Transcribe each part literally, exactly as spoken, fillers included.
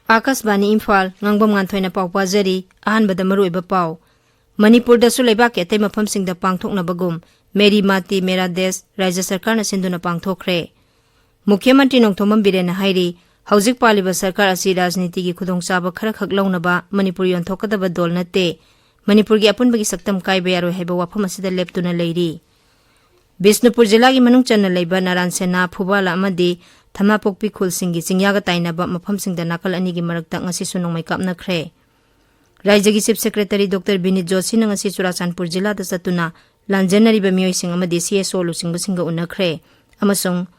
ꯑꯥꯀꯥꯁꯕꯥꯅꯤ ꯏꯝꯐꯥꯜ, ꯉꯥꯡꯕꯝ ꯉꯥꯟꯊꯣꯏꯅ ꯄꯥꯎ ꯄꯥꯖꯔꯤ꯫ ꯑꯍꯥꯟꯕꯗ ꯃꯔꯨꯑꯣꯏꯕ ꯄꯥꯎ꯫ ꯃꯅꯤꯄꯨꯔꯗꯁꯨ ꯂꯩꯕꯥꯛꯀꯤ ꯑꯇꯩ ꯃꯐꯝꯁꯤꯡꯗ ꯄꯥꯡꯊꯣꯛꯅꯕꯒꯨꯝ ꯃꯦꯔꯤ ꯃꯥꯇꯤ ꯃꯦꯔꯥ ꯗꯦꯁ ꯔꯥꯖ꯭ꯌ ꯁꯔꯀꯥꯔꯅ ꯁꯤꯟꯗꯨꯅ ꯄꯥꯡꯊꯣꯛꯈ꯭ꯔꯦ꯫ ꯃꯨꯈ꯭ꯌ ꯃꯟꯇ꯭ꯔꯤ ꯅꯣꯡꯊꯣꯝꯕꯝ ꯕꯤꯔꯦꯟꯅ ꯍꯥꯏꯔꯤ, ꯍꯧꯖꯤꯛ ꯄꯥꯜꯂꯤꯕ ꯁꯔꯀꯥꯔ ꯑꯁꯤ ꯔꯥꯖꯅꯤꯇꯤꯒꯤ ꯈꯨꯗꯣꯡꯆꯥꯕ ꯈꯔꯈꯛ ꯂꯧꯅꯕ ꯃꯅꯤꯄꯨꯔ ꯌꯣꯟꯊꯣꯛꯀꯗꯕ ꯗꯣꯜ ꯅꯠꯇꯦ, ꯃꯅꯤꯄꯨꯔꯒꯤ ꯑꯄꯨꯟꯕꯒꯤ ꯁꯛꯇꯝ ꯀꯥꯏꯕ ꯌꯥꯔꯣꯏ ꯍꯥꯏꯕ ꯋꯥꯐꯝ ꯑꯁꯤꯗ ꯂꯦꯞꯇꯨꯅ ꯂꯩꯔꯤ꯫ ꯕꯤꯁꯅꯨꯄꯨꯔ ꯖꯤꯂꯥꯒꯤ ꯃꯅꯨꯡ ꯆꯟꯅ ꯂꯩꯕ ꯅꯥꯔꯥꯟ ꯁꯦꯅꯥ, ꯐꯨꯕꯥꯂꯥ ꯑꯃꯗꯤ ꯊꯝꯅꯥꯄꯣꯛꯄꯤ ꯈꯨꯜꯁꯤꯡꯒꯤ ꯆꯤꯡꯌꯥꯒ ꯇꯥꯏꯅꯕ ꯃꯐꯝꯁꯤꯡꯗ ꯅꯥꯀꯜ ꯑꯅꯤꯒꯤ ꯃꯔꯛꯇ ꯉꯁꯤꯁꯨ ꯅꯣꯡꯃꯩ ꯀꯥꯞꯅꯈ꯭ꯔꯦ꯫ ꯔꯥꯖ꯭ꯌꯒꯤ Chief Secretary Doctor ꯕꯤꯅꯤꯠ ꯖꯣꯁꯤꯅ ꯉꯁꯤ ꯆꯨꯔꯥꯆꯥꯟꯄꯨꯔ ꯖꯤꯂꯥꯗ ꯆꯠꯇꯨꯅ ꯂꯥꯟꯖꯦꯟꯅꯔꯤꯕ ꯃꯤꯑꯣꯏꯁꯤꯡ ꯑꯃꯗꯤ C S O ꯂꯨꯆꯤꯡꯕꯁꯤꯡꯒ ꯎꯅꯈ꯭ꯔꯦ ꯑꯃꯁꯨꯡ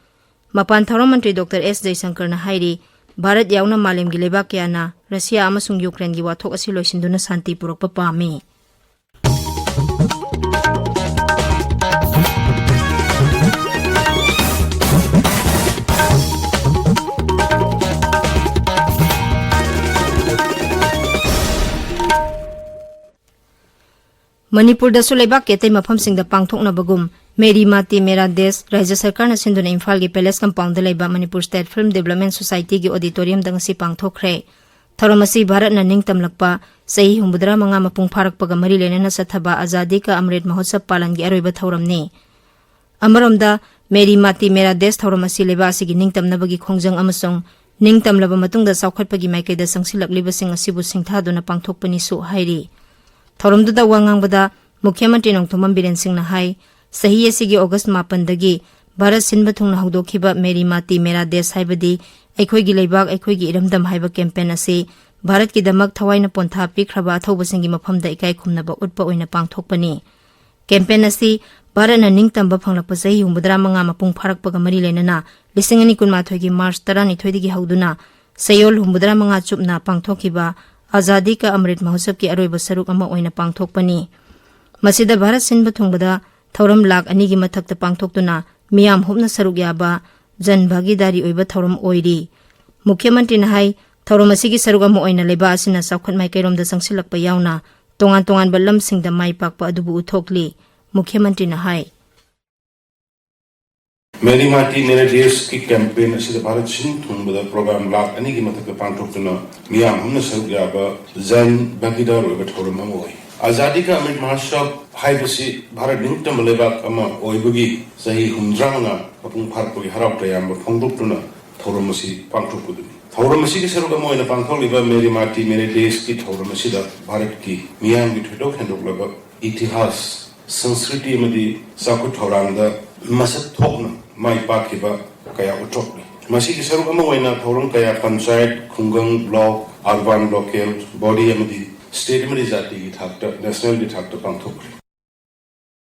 ꯃꯄꯥꯟ ꯊꯧꯔꯝ ꯃꯟꯇ꯭ꯔꯤ ꯗꯣꯛꯇꯔ ꯑꯦꯁ ꯖꯌꯁꯪꯀꯔꯅ ꯍꯥꯏꯔꯤ, ꯚꯥꯔꯠ ꯌꯥꯎꯅ ꯃꯥꯂꯦꯝꯒꯤ ꯂꯩꯕꯥꯛ ꯀꯌꯥꯅ ꯔꯁꯤꯌꯥ ꯑꯃꯁꯨꯡ ꯌꯨꯀ꯭ꯔꯦꯟꯒꯤ ꯋꯥꯊꯣꯛ ꯑꯁꯤ ꯂꯣꯏꯁꯤꯟꯗꯨꯅ ꯁꯥꯟꯇꯤ ꯄꯨꯔꯛꯄ ꯄꯥꯝꯃꯤ꯫ ꯃꯅꯤꯄꯨꯔꯗꯁꯨ ꯂꯩꯕꯥꯛꯀꯤ ꯑꯇꯩ ꯃꯐꯝꯁꯤꯡꯗ ꯄꯥꯡꯊꯣꯛꯅꯕꯒꯨꯝ ꯃꯦꯔꯤ ꯃꯥꯇꯤ ꯃꯦꯔꯥ ꯗꯦꯁ ꯔꯥꯖ꯭ꯌ ꯁꯔꯀꯥꯔꯅ ꯁꯤꯟꯗꯨꯅ ꯏꯝꯐꯥꯜꯒꯤ ꯄꯦꯂꯦꯁ ꯀꯝꯄꯥꯎꯟꯗ ꯂꯩꯕ ꯃꯅꯤꯄꯨꯔ ꯁ꯭ꯇꯦꯠ ꯐꯤꯜꯝ ꯗꯤꯕ꯭ꯂꯞꯃꯦꯟ ꯁꯣꯁꯥꯏꯇꯤꯒꯤ ꯑꯣꯗꯤꯇꯣꯔꯤꯌꯝꯗ ꯉꯁꯤ ꯄꯥꯡꯊꯣꯛꯈ꯭ꯔꯦ꯫ ꯊꯧꯔꯝ ꯑꯁꯤ ꯚꯥꯔꯠꯅ ꯅꯤꯡꯇꯝꯂꯛꯄ ꯆꯍꯤ ꯍꯨꯝꯐꯨꯇꯔꯥ ꯃꯉꯥ ꯃꯄꯨꯡ ꯐꯥꯔꯛꯄꯒ ꯃꯔꯤ ꯂꯩꯅꯅ ꯆꯠꯊꯕ ꯑꯖꯥꯗꯤ ꯀꯥ ꯑꯃ꯭ꯔꯤꯠ ꯃꯍꯣꯠꯁꯕ ꯄꯥꯂꯟꯒꯤ ꯑꯔꯣꯏꯕ ꯊꯧꯔꯝꯅꯤ꯫ ꯑꯃꯔꯣꯝꯗ, ꯃꯦꯔꯤ ꯃꯥꯇꯤ ꯃꯦꯔꯥ ꯗꯦꯁ ꯊꯧꯔꯝ ꯑꯁꯤ ꯂꯩꯕꯥꯛ ꯑꯁꯤꯒꯤ ꯅꯤꯡꯇꯝꯅꯕꯒꯤ ꯈꯣꯡꯖꯪ ꯑꯃꯁꯨꯡ ꯅꯤꯡꯇꯝꯂꯕ ꯃꯇꯨꯡꯗ ꯆꯥꯎꯈꯠꯄꯒꯤ ꯃꯥꯏꯀꯩꯗ ꯆꯪꯁꯤꯜꯂꯛꯂꯤꯕꯁꯤꯡ ꯑꯁꯤꯕꯨ ꯁꯤꯡꯊꯥꯗꯨꯅ ꯄꯥꯡꯊꯣꯛꯄꯅꯤꯁꯨ ꯍꯥꯏꯔꯤ꯫ ꯊꯧꯔꯝꯗꯨꯗ ꯋꯥ ꯉꯥꯡꯕꯗ ꯃꯨꯈ꯭ꯌ ꯃꯟꯇ꯭ꯔꯤ ꯅꯣꯡꯊꯣꯝꯕꯝ ꯕꯤꯔꯦꯟ ꯁꯤꯡꯅ ꯍꯥꯏ, ꯆꯍꯤ ꯑꯁꯤꯒꯤ ꯑꯣꯒꯁ ꯃꯥꯄꯟꯗꯒꯤ ꯚꯥꯔꯠ ꯁꯤꯟꯕ ꯊꯨꯡꯅ ꯍꯧꯗꯣꯛꯈꯤꯕ ꯃꯦꯔꯤ ꯃꯥꯇꯤ ꯃꯦꯔꯥ ꯗꯦꯁ, ꯍꯥꯏꯕꯗꯤ ꯑꯩꯈꯣꯏꯒꯤ ꯂꯩꯕꯥꯛ, ꯑꯩꯈꯣꯏꯒꯤ ꯏꯔꯝꯗꯝ ꯍꯥꯏꯕ ꯀꯦꯝꯄꯦꯟ ꯑꯁꯤ ꯚꯥꯔꯠꯀꯤꯗꯃꯛ ꯊꯋꯥꯏꯅ ꯄꯣꯟꯊꯥ ꯄꯤꯈ꯭ꯔꯕ ꯑꯊꯧꯕꯁꯤꯡꯒꯤ ꯃꯐꯝꯗ ꯏꯀꯥꯏ ꯈꯨꯝꯅꯕ ꯎꯠꯄ ꯑꯣꯏꯅ ꯄꯥꯡꯊꯣꯛꯄꯅꯤ꯫ ꯀꯦꯝꯄꯦꯟ ꯑꯁꯤ ꯚꯥꯔꯠꯅ ꯅꯤꯡꯇꯝꯕ ꯐꯪꯂꯛꯄ ꯆꯍꯤ ꯍꯨꯝꯐꯨꯇꯔꯥ ꯃꯉꯥ ꯃꯄꯨꯡ ꯐꯥꯔꯛꯄꯒ ꯃꯔꯤ ꯂꯩꯅꯅ ꯂꯤꯁꯤꯡ ꯑꯅꯤ ꯀꯨꯟꯃꯥꯊꯣꯏꯒꯤ ꯃꯥꯔꯆ ꯇꯔꯥꯅꯤꯊꯣꯏꯗꯒꯤ ꯍꯧꯗꯨꯅ ꯆꯌꯣꯜ ꯍꯨꯝꯐꯨꯇꯔꯥ ꯃꯉꯥ ꯆꯨꯞꯅ ꯄꯥꯡꯊꯣꯛꯈꯤꯕ ꯑꯖꯥꯗꯤ ꯀꯥ ꯑꯃ꯭ꯔꯤꯠ ꯃꯍꯣꯠꯁꯕꯀꯤ ꯑꯔꯣꯏꯕ ꯁꯔꯨꯛ ꯑꯃ ꯑꯣꯏꯅ ꯄꯥꯡꯊꯣꯛꯄꯅꯤ꯫ ꯃꯁꯤꯗ ꯚꯥꯔꯠ ꯁꯤꯟꯕ ꯊꯨꯡꯕꯗ ꯊꯧꯔꯝ ꯂꯥꯈ ꯑꯅꯤꯒꯤ ꯃꯊꯛꯇ ꯄꯥꯡꯊꯣꯛꯇꯨꯅ ꯃꯤꯌꯥꯝ ꯍꯨꯞꯅ ꯁꯔꯨꯛ ꯌꯥꯕ ꯖꯟ ꯚꯥꯒꯤꯗꯥꯔꯤ ꯑꯣꯏꯕ ꯊꯧꯔꯝ ꯑꯣꯏꯔꯤ꯫ ꯃꯨꯈ꯭ꯌ ꯃꯟꯇ꯭ꯔꯤꯅ ꯍꯥꯏ, ꯊꯧꯔꯝ ꯑꯁꯤꯒꯤ ꯁꯔꯨꯛ ꯑꯃ ꯑꯣꯏꯅ ꯂꯩꯕꯥꯛ ꯑꯁꯤꯅ ꯆꯥꯎꯈꯠ ꯃꯥꯏꯀꯩꯔꯣꯝꯗ ꯆꯪꯁꯤꯜꯂꯛꯄ ꯌꯥꯎꯅ ꯇꯣꯉꯥꯟ ꯇꯣꯉꯥꯟꯕ ꯂꯝꯁꯤꯡꯗ ꯃꯥꯏ ꯄꯥꯛꯄ ꯑꯗꯨꯕꯨ ꯎꯠꯊꯣꯛꯂꯤ꯫ ꯃꯨꯈ꯭ꯌ ꯃꯟꯇ꯭ꯔꯤꯅ ꯍꯥꯏ꯫ ꯃꯦꯔꯤ ꯃꯥꯇꯤ ꯃꯦꯔꯦ ꯗꯦꯁꯀꯤ ꯀꯦꯝꯄꯦꯟ ꯑꯁꯤꯗ ꯚꯥꯔꯠ ꯁꯤꯟ ꯊꯨꯡꯕꯗ ꯄ꯭ꯔꯣꯒ꯭ꯔꯥꯝ ꯂꯥꯈ ꯑꯅꯤꯒꯤ ꯃꯊꯛꯇ ꯄꯥꯡꯊꯣꯛꯇꯨꯅ ꯃꯤꯌꯥꯝ ꯑꯃꯅ ꯁꯔꯨꯛ ꯌꯥꯕ ꯖꯟ ꯚꯥꯒꯤꯗꯥꯔ ꯑꯣꯏꯕ ꯊꯧꯔꯝ ꯑꯃ ꯑꯣꯏ꯫ ꯑꯖꯥꯗꯤ ꯀꯥ ꯑꯃ꯭ꯔꯤꯠ ꯃꯍꯣꯠꯁꯕ ꯍꯥꯏꯕꯁꯤ ꯚꯥꯔꯠ ꯅꯤꯡꯇꯝꯕ ꯂꯩꯕꯥꯛ ꯑꯃ ꯑꯣꯏꯕꯒꯤ ꯆꯍꯤ ꯍꯨꯝꯗ꯭ꯔꯥ ꯃꯉꯥ ꯃꯄꯨꯡ ꯐꯥꯔꯛꯄꯒꯤ ꯍꯔꯥꯎ ꯇꯌꯥꯝꯕ ꯐꯣꯡꯗꯣꯛꯇꯨꯅ ꯊꯧꯔꯝ ꯑꯁꯤ ꯄꯥꯡꯊꯣꯛꯄꯗꯨꯅꯤ꯫ ꯊꯧꯔꯝ ꯑꯁꯤꯒꯤ ꯁꯔꯨꯛ ꯑꯃ ꯑꯣꯏꯅ ꯄꯥꯡꯊꯣꯛꯂꯤꯕ ꯃꯦꯔꯤ ꯃꯥꯇꯤ ꯃꯦꯔꯦ ꯗꯦꯁꯀꯤ ꯊꯧꯔꯝ ꯑꯁꯤꯗ ꯚꯥꯔꯠꯀꯤ ꯃꯤꯌꯥꯝꯒꯤ ꯊꯣꯏꯗꯣꯛ ꯍꯦꯟꯗꯣꯛꯂꯕ ꯏꯇꯤꯍꯥꯁ, ꯁꯪꯁꯀ꯭ꯔꯤꯇꯤ ꯑꯃꯗꯤ ꯆꯥꯎꯈꯠ ꯊꯧꯔꯥꯡꯗ ꯃꯁꯛ ꯊꯣꯛꯅ ꯃꯥꯏ ꯄꯥꯛꯈꯤꯕ ꯀꯌꯥ ꯎꯠꯊꯣꯛꯂꯤ꯫ ꯃꯁꯤꯒꯤ ꯁꯔꯨꯛ ꯑꯃ ꯑꯣꯏꯅ ꯊꯧꯔꯝ ꯀꯌꯥ ꯄꯟꯆꯥꯌꯠ, ꯈꯨꯡꯒꯪ, ꯕ꯭ꯂꯣꯛ, ꯑꯔꯕꯥꯟ, ꯂꯣꯀꯦꯜ ꯕꯣꯗꯤ ꯑꯃꯗꯤ ꯁ꯭ꯇꯦꯠ ꯑꯃꯗꯤ ꯖꯥꯇꯤꯒꯤ ꯊꯥꯛꯇ, ꯅꯦꯁꯅꯦꯜꯒꯤ ꯊꯥꯛꯇ ꯄꯥꯡꯊꯣꯛꯈ꯭ꯔꯦ꯫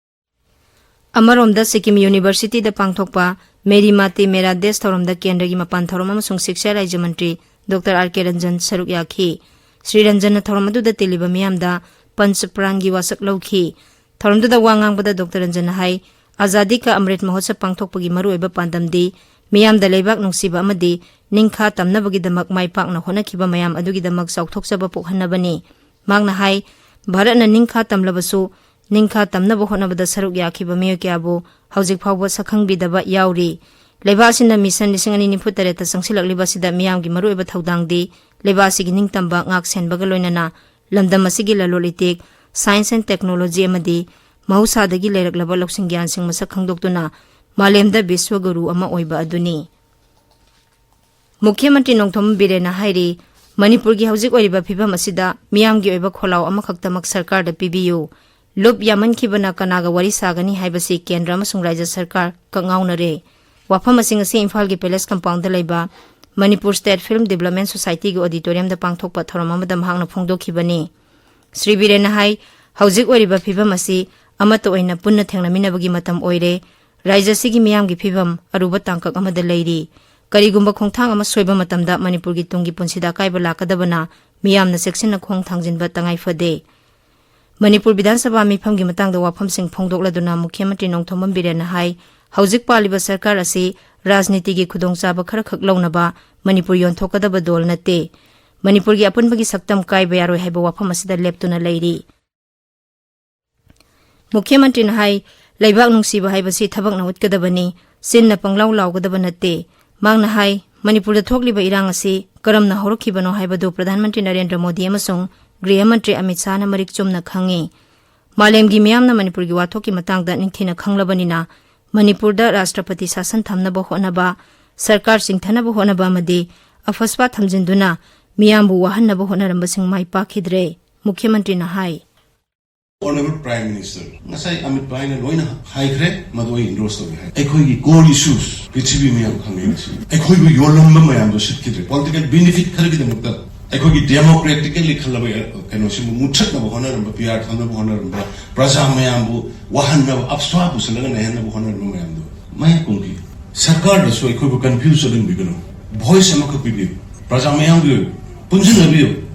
ꯑꯃꯔꯣꯝꯗ ꯁꯤꯛꯀꯤꯝ ꯌꯨꯅꯤꯚꯔꯁꯤꯇꯤꯗ ꯄꯥꯡꯊꯣꯛꯄ ꯃꯦꯔꯤ ꯃꯥꯇꯤ ꯃꯦꯔꯥ ꯗꯦꯁ ꯊꯧꯔꯝꯗ ꯀꯦꯟꯗ꯭ꯔꯒꯤ ꯃꯄꯥꯟ ꯊꯧꯔꯝ ꯑꯃꯁꯨꯡ ꯁꯤꯛꯁꯥ ꯔꯥꯖ꯭ꯌ ꯃꯟꯇ꯭ꯔꯤ ꯗꯣꯛꯇꯔ ꯑꯥꯔ ꯀꯦ ꯔꯟꯖꯟ ꯁꯔꯨꯛ ꯌꯥꯈꯤ꯫ ꯁ꯭ꯔꯤ ꯔꯟꯖꯟꯅ ꯊꯧꯔꯝ ꯑꯗꯨꯗ ꯇꯤꯜꯂꯤꯕ ꯃꯤꯌꯥꯝꯗ ꯄꯟꯆ ꯄ꯭ꯔꯥꯟꯒꯤ ꯋꯥꯁꯛ ꯂꯧꯈꯤ꯫ ꯊꯧꯔꯝꯗꯨꯗ ꯋꯥ ꯉꯥꯡꯕꯗ ꯗꯣꯛꯇꯔ ꯔꯟꯖꯟꯅ ꯍꯥꯏ, ꯑꯖꯥꯗꯤ ꯀꯥ ꯑꯃ꯭ꯔꯤꯠ ꯃꯍꯣꯠꯁꯕ ꯄꯥꯡꯊꯣꯛꯄꯒꯤ ꯃꯔꯨꯑꯣꯏꯕ ꯄꯥꯟꯗꯝꯗꯤ ꯃꯤꯌꯥꯝꯗ ꯂꯩꯕꯥꯛ ꯅꯨꯡꯁꯤꯕ ꯑꯃꯗꯤ ꯅꯤꯡꯈꯥ ꯇꯝꯅꯕꯒꯤꯗꯃꯛ ꯃꯥꯏ ꯄꯥꯛꯅ ꯍꯣꯠꯅꯈꯤꯕ ꯃꯌꯥꯝ ꯑꯗꯨꯒꯤꯗꯃꯛ ꯆꯥꯎꯊꯣꯛꯆꯕ ꯄꯣꯛꯍꯟꯅꯕꯅꯤ꯫ ꯃꯍꯥꯛꯅ ꯍꯥꯏ, ꯚꯥꯔꯠꯅ ꯅꯤꯡꯈꯥ ꯇꯝꯂꯕꯁꯨ ꯅꯤꯡꯈꯥ ꯇꯝꯅꯕ ꯍꯣꯠꯅꯕꯗ ꯁꯔꯨꯛ ꯌꯥꯈꯤꯕ ꯃꯤꯑꯣꯏ ꯀꯌꯥꯕꯨ ꯍꯧꯖꯤꯛ ꯐꯥꯎꯕ ꯁꯛꯈꯪꯕꯤꯗꯕ ꯌꯥꯎꯔꯤ꯫ ꯂꯩꯕꯥꯛ ꯑꯁꯤꯅ ꯃꯤꯁꯟ ꯂꯤꯁꯤꯡ ꯑꯅꯤ ꯅꯤꯐꯨ ꯇꯔꯦꯠꯇ ꯆꯪꯁꯤꯜꯂꯛꯂꯤꯕ ꯑꯁꯤꯗ ꯃꯤꯌꯥꯝꯒꯤ ꯃꯔꯨꯑꯣꯏꯕ ꯊꯧꯗꯥꯡꯗꯤ ꯂꯩꯕꯥꯛ ꯑꯁꯤꯒꯤ ꯅꯤꯡꯇꯝꯕ ꯉꯥꯛ ꯁꯦꯟꯕꯒ ꯂꯣꯏꯅꯅ ꯂꯝꯗꯝ ꯑꯁꯤꯒꯤ ꯂꯂꯣꯟ ꯏꯇꯤꯛ, science and technology ꯑꯃꯗꯤ ꯃꯍꯧꯁꯥꯗꯒꯤ ꯂꯩꯔꯛꯂꯕ ꯂꯧꯁꯤꯡ ꯒ꯭ꯌꯥꯟꯁꯤꯡ ꯃꯁꯛ ꯈꯪꯗꯣꯛꯇꯨꯅ ꯃꯥꯂꯦꯝꯗ ꯕꯤꯁ꯭ꯋ ꯒꯨꯔꯨ ꯑꯃ ꯑꯣꯏꯕ ꯑꯗꯨꯅꯤ꯫ ꯃꯨꯈ꯭ꯌ ꯃꯟꯇ꯭ꯔꯤ ꯅꯣꯡꯊꯣꯝꯕꯝ ꯕꯤꯔꯦꯟꯅ ꯍꯥꯏꯔꯤ, ꯃꯅꯤꯄꯨꯔꯒꯤ ꯍꯧꯖꯤꯛ ꯑꯣꯏꯔꯤꯕ ꯐꯤꯕꯝ ꯑꯁꯤꯗ ꯃꯤꯌꯥꯝꯒꯤ ꯑꯣꯏꯕ ꯈꯣꯜꯂꯥꯎ ꯑꯃꯈꯛꯇꯃꯛ ꯁꯔꯀꯥꯔꯗ ꯄꯤꯕꯤꯌꯨ꯫ ꯂꯨꯞ ꯌꯥꯝꯃꯟꯈꯤꯕꯅ ꯀꯅꯥꯒ ꯋꯥꯔꯤ ꯁꯥꯒꯅꯤ ꯍꯥꯏꯕꯁꯤ ꯀꯦꯟꯗ꯭ꯔ ꯑꯃꯁꯨꯡ ꯔꯥꯖ꯭ꯌ ꯁꯔꯀꯥꯔ ꯀꯛꯉꯥꯎꯅꯔꯦ꯫ ꯋꯥꯐꯝ ꯑꯁꯤꯡ ꯑꯁꯤ ꯏꯝꯐꯥꯜꯒꯤ ꯄꯦꯂꯦꯁ ꯀꯝꯄꯥꯎꯟꯗ ꯂꯩꯕ ꯃꯅꯤꯄꯨꯔ ꯁ꯭ꯇꯦꯠ ꯐꯤꯜꯝ ꯗꯤꯕ꯭ꯂꯞꯃꯦꯟ ꯁꯣꯁꯥꯏꯇꯤꯒꯤ ꯑꯣꯗꯤꯇꯣꯔꯤꯌꯝꯗ ꯄꯥꯡꯊꯣꯛꯄ ꯊꯧꯔꯝ ꯑꯃꯗ ꯃꯍꯥꯛꯅ ꯐꯣꯡꯗꯣꯛꯈꯤꯕꯅꯤ꯫ ꯁ꯭ꯔꯤ ꯕꯤꯔꯦꯟꯅ ꯍꯥꯏ, ꯍꯧꯖꯤꯛ ꯑꯣꯏꯔꯤꯕ ꯐꯤꯕꯝ ꯑꯁꯤ ꯑꯃꯠꯇ ꯑꯣꯏꯅ ꯄꯨꯟꯅ ꯊꯦꯡꯅꯃꯤꯟꯅꯕꯒꯤ ꯃꯇꯝ ꯑꯣꯏꯔꯦ꯫ ꯔꯥꯖ꯭ꯌ ꯑꯁꯤꯒꯤ ꯃꯤꯌꯥꯝꯒꯤ ꯐꯤꯕꯝ ꯑꯔꯨꯕ ꯇꯥꯡꯀꯛ ꯑꯃꯗ ꯂꯩꯔꯤ꯫ ꯀꯔꯤꯒꯨꯝꯕ ꯈꯣꯡꯊꯥꯡ ꯑꯃ ꯁꯣꯏꯕ ꯃꯇꯝꯗ ꯃꯅꯤꯄꯨꯔꯒꯤ ꯇꯨꯡꯒꯤ ꯄꯨꯟꯁꯤꯗ ꯑꯀꯥꯏꯕ ꯂꯥꯛꯀꯗꯕꯅ ꯃꯤꯌꯥꯝꯅ ꯆꯦꯛꯁꯤꯟꯅ ꯈꯣꯡ ꯊꯥꯡꯖꯤꯟꯕ ꯇꯉꯥꯏ ꯐꯗꯦ꯫ ꯃꯅꯤꯄꯨꯔ ꯕꯤꯙꯥꯟ ꯁꯚꯥ ꯃꯤꯐꯝꯒꯤ ꯃꯇꯥꯡꯗ ꯋꯥꯐꯝꯁꯤꯡ ꯐꯣꯡꯗꯣꯛꯂꯗꯨꯅ ꯃꯨꯈ꯭ꯌ ꯃꯟꯇ꯭ꯔꯤ ꯅꯣꯡꯊꯣꯝꯕꯝ ꯕꯤꯔꯦꯟꯅ ꯍꯥꯏ, ꯍꯧꯖꯤꯛ ꯄꯥꯜꯂꯤꯕ ꯁꯔꯀꯥꯔ ꯑꯁꯤ ꯔꯥꯖꯅꯤꯇꯤꯒꯤ ꯈꯨꯗꯣꯡꯆꯥꯕ ꯈꯔꯈꯛ ꯂꯧꯅꯕ ꯃꯅꯤꯄꯨꯔ ꯌꯣꯟꯊꯣꯛꯀꯗꯕ ꯗꯣꯜ ꯅꯠꯇꯦ꯫ ꯃꯅꯤꯄꯨꯔꯒꯤ ꯑꯄꯨꯟꯕꯒꯤ ꯁꯛꯇꯝ ꯀꯥꯏꯕ ꯌꯥꯔꯣꯏ ꯍꯥꯏꯕ ꯋꯥꯐꯝ ꯑꯁꯤꯗ ꯂꯦꯞꯇꯨꯅ ꯂꯩꯔꯤ꯫ ꯃꯨꯈ꯭ꯌ ꯃꯟꯇ꯭ꯔꯤꯅ ꯍꯥꯏ, ꯂꯩꯕꯥꯛ ꯅꯨꯡꯁꯤꯕ ꯍꯥꯏꯕꯁꯤ ꯊꯕꯛꯅ ꯎꯠꯀꯗꯕꯅꯤ, ꯆꯤꯟꯅ ꯄꯪꯂꯥꯎ ꯂꯥꯎꯒꯗꯕ ꯅꯠꯇꯦ꯫ ꯃꯍꯥꯛꯅ ꯍꯥꯏ, ꯃꯅꯤꯄꯨꯔꯗ ꯊꯣꯛꯂꯤꯕ ꯏꯔꯥꯡ ꯑꯁꯤ ꯀꯔꯝꯅ ꯍꯧꯔꯛꯈꯤꯕꯅꯣ ꯍꯥꯏꯕꯗꯨ ꯄ꯭ꯔꯙꯥꯟ ꯃꯟꯇ꯭ꯔꯤ ꯅꯔꯦꯟꯗ꯭ꯔ ꯃꯣꯗꯤ ꯑꯃꯁꯨꯡ ꯒ꯭ꯔꯤꯍ ꯃꯟꯇ꯭ꯔꯤ ꯑꯃꯤꯠ ꯁꯥꯍꯅ ꯃꯔꯤꯛ ꯆꯨꯝꯅ ꯈꯪꯏ꯫ ꯃꯥꯂꯦꯝꯒꯤ ꯃꯤꯌꯥꯝꯅ ꯃꯅꯤꯄꯨꯔꯒꯤ ꯋꯥꯊꯣꯛꯀꯤ ꯃꯇꯥꯡꯗ ꯅꯤꯡꯊꯤꯅ ꯈꯪꯂꯕꯅꯤꯅ, ꯃꯅꯤꯄꯨꯔꯗ ꯔꯥꯁꯇ꯭ꯔꯄꯇꯤ ꯁꯥꯁꯟ ꯊꯝꯅꯕ ꯍꯣꯠꯅꯕ, ꯁꯔꯀꯥꯔ ꯆꯤꯡꯊꯅꯕ ꯍꯣꯠꯅꯕ ꯑꯃꯗꯤ ꯑꯐꯁꯄꯥ ꯊꯝꯖꯤꯟꯗꯨꯅ ꯃꯤꯌꯥꯝꯕꯨ ꯋꯥꯍꯟꯅꯕ ꯍꯣꯠꯅꯔꯝꯕꯁꯤꯡ ꯃꯥꯏ ꯄꯥꯛꯈꯤꯗ꯭ꯔꯦ꯫ ꯃꯨꯈ꯭ꯌ ꯃꯟꯇ꯭ꯔꯤꯅ ꯍꯥꯏ꯫ Honorable Prime Minister, ꯉꯁꯥꯏ ꯑꯃꯤꯠ ꯚꯥꯏꯅ ꯂꯣꯏꯅ ꯍꯥꯏꯈ꯭ꯔꯦ, ꯃꯗꯨ ꯑꯩ endorse ꯇꯧꯏ ꯍꯥꯏ꯫ ꯑꯩꯈꯣꯏꯒꯤ core issues ꯄ꯭ꯔꯤꯊꯤꯕꯤ ꯃꯌꯥꯝ ꯈꯪꯉꯦ ꯉꯁꯤ꯫ ꯑꯩꯈꯣꯏꯕꯨ ꯌꯣꯜꯂꯝꯕ ꯃꯌꯥꯝꯗꯣ ꯁꯤꯠꯈꯤꯗ꯭ꯔꯦ꯫ Political benefit ꯈꯔꯒꯤꯗꯃꯛꯇ ꯑꯩꯈꯣꯏꯒꯤ democratically ꯈꯜꯂꯕ ꯀꯩꯅꯣꯁꯤꯕꯨ ꯃꯨꯠꯊꯠꯅꯕ ꯍꯣꯠꯅꯔꯝꯕ, ꯄꯤ ꯑꯥꯔ ꯊꯝꯅꯕ ꯍꯣꯠꯅꯔꯝꯕ, ꯄ꯭ꯔꯖꯥ ꯃꯌꯥꯝꯕꯨ ꯋꯥꯍꯟꯅꯕ, ꯑꯐꯁ꯭ꯋꯥ ꯄꯨꯁꯜꯂꯒ ꯅꯩꯍꯟꯅꯕ ꯍꯣꯠꯅꯔꯝꯕ ꯃꯌꯥꯝꯗꯣ ꯃꯌꯥ ꯀꯨꯝꯈꯤ꯫ ꯁꯔꯀꯥꯔꯗꯁꯨ ꯑꯩꯈꯣꯏꯕꯨ confuse ꯆꯠꯍꯟꯕꯤꯒꯅꯨ꯫ Voice ꯑꯃꯈꯛ ꯄꯤꯕꯤꯌꯨ꯫ ꯄ꯭ꯔꯖꯥ ꯃꯌꯥꯝꯒꯤ ꯑꯣꯏꯕ ꯄꯨꯟꯁꯤꯟꯅꯕꯤꯌꯨ꯫